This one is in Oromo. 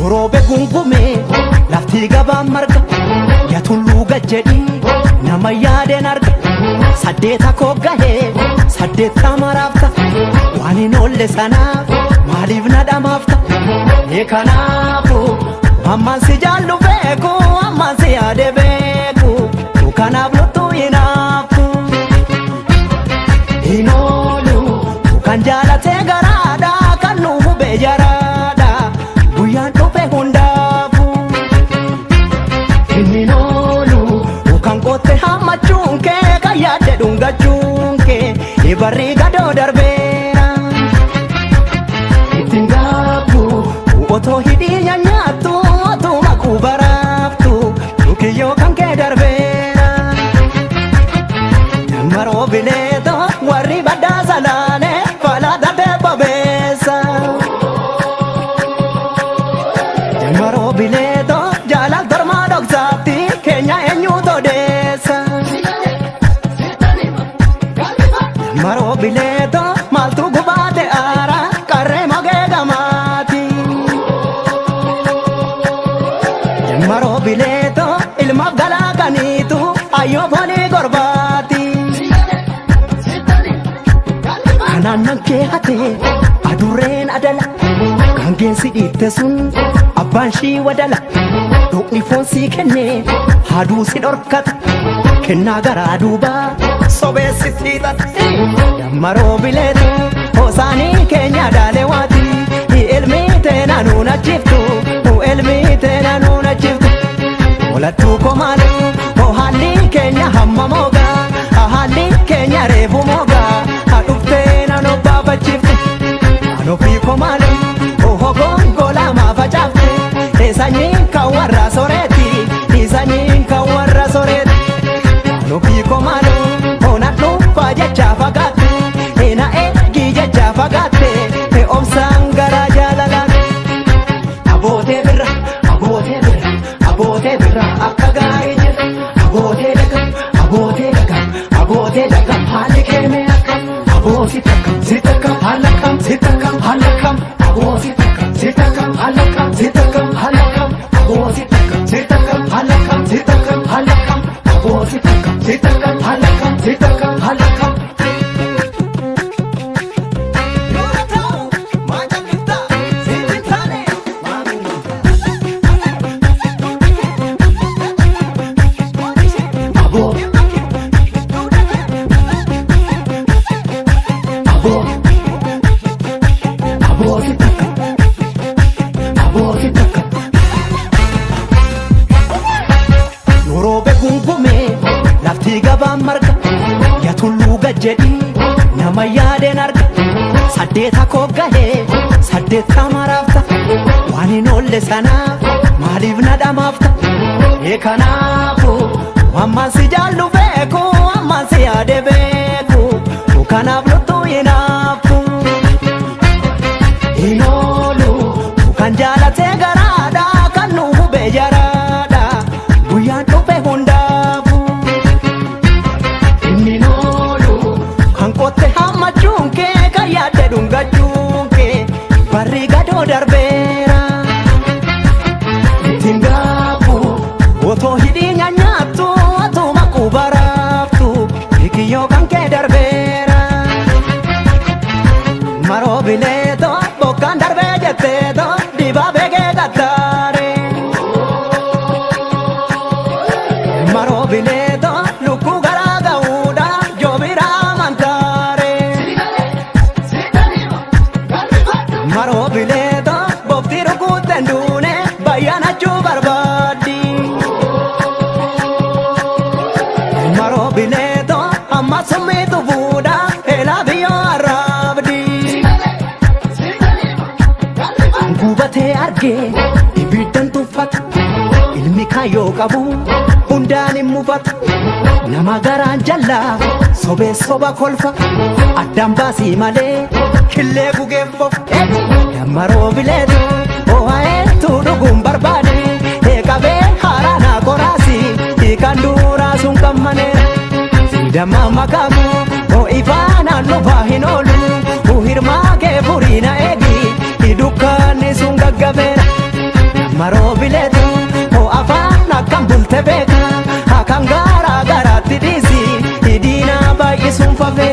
Yoroobe gungume lafti gabaan marga yatulluu gajjedhi nama yaadeen arga saddeeta koo gahee saddeetta maraafta waan hin oolle sanaaf maaliif na dhamaafta ee kanaafu ammaan si jaallu beeku ammaan si yaade beeku kanaaf luttuu hinaaftu hin oolu kan jaalatee garaadha kan nu hubee jaraadha guyyaan dhufe hundaafu inni oolu kan qotte hammachuun kee kan yaadde dhungachuun kee barri gadoo darbeera ittiin gaabbu otoo hidhii nyaanyaattu otuma kubaraaftu kiyyoo kan kee darbeera maroo bileeto warri baddaa salaane falaata bobeessa maroo bileeto jaalal tormaa dhoksaatti keenya eenyuutu odeessa maroo bileeto maaltu gubaate aara qarree mogee gamaati maroo bileeto ilmaaf galaa kaniitu ayyoo foonii gorbaati kanaan nan kee hatee adurreen adala kan geessi dhiitte sun abbaan shii wadala dhokni foon sii kennee haaduu si dhorkata kennaa garaa duubaa sobeessi fiixata dammaroo bileetu hoosaanii keenya daalee waati ilmi teena nuun achiftu ilmi teena nuun achiftu olattuu komaale haalli keenya hamma moogaa haalli keenya reefu moogaa dhuftee nan obbaafachifte anofii komaale hogongola maafacaafte sanyiin kan warra soreeti sanyiin kan warra soreeti anofii komaale hona dhuunfaa jecha fagaatte na eegi jecha fagaatte obsaan garaa jaalalaate abootee birra abootee birra abootee birra akka gaarii jira abootee daga abootee daga abootee daga haalli keemee akka abooti takka si takka haala kam si takka haala kam abooti takka si takka haala kam si takka haala kam abooti takka si takka haala kam si takka haala kam abooti takka si takka haala kam si takka haala kam. Yoroobe gungume lafti gabaan marga yatulluu gajjedhi nama yaadeen arga saddeeta koo gahee saddeetta maraafta waan hin oolle sanaaf maaliif na dhamaafta ee kanaafu ammaan si jaallu beeku ammaan si yaade beeku kanaaf luttuu hinaaftu hin oolu kan jaalatee garaadha kan nu hubee jaraadha guyyaan dhufe hundaafu inni oolu kan qotte hammachuun kee kan yaadde dhungachuun kee barri gadoo darbeera ittiin gaabbu otoo hidhii nyaanyaattu otuma qubaraaftu kiyyoo kan kee darbeera maroo bileeto bokkaan darbee jetteeto dibaabee kee qattaare maroo bileeto lukkuu garaa ga'uudha joobiraa mantaare maroo bileeto bofti rukuteen duune bayyaanachuu barbaaddi maroo bileeto amma summiitu fuudha eelaa biyyoo arraabdi gubatee argee ibiddan tuffata ilmi kaayyoo qabu hundaan hin mufatu nama garaan jallaa sobee soba kolfa addaan baasii malee killee gugeef bofa dammaroo bileetu ho'aeetu dhuguun barbaade qabee haaraa naa qoraasi kan duraa sun qammaneera damma makaamu ho'ifaa naannoo faa hin oolu hirmaa kee furii na eegi dukkaanni sun gaggabeera. Maroo bileetu hoo afaan akkam bulte beeka. Akkan garaa garaatti dhiisi diinaa baay'isuun fafee.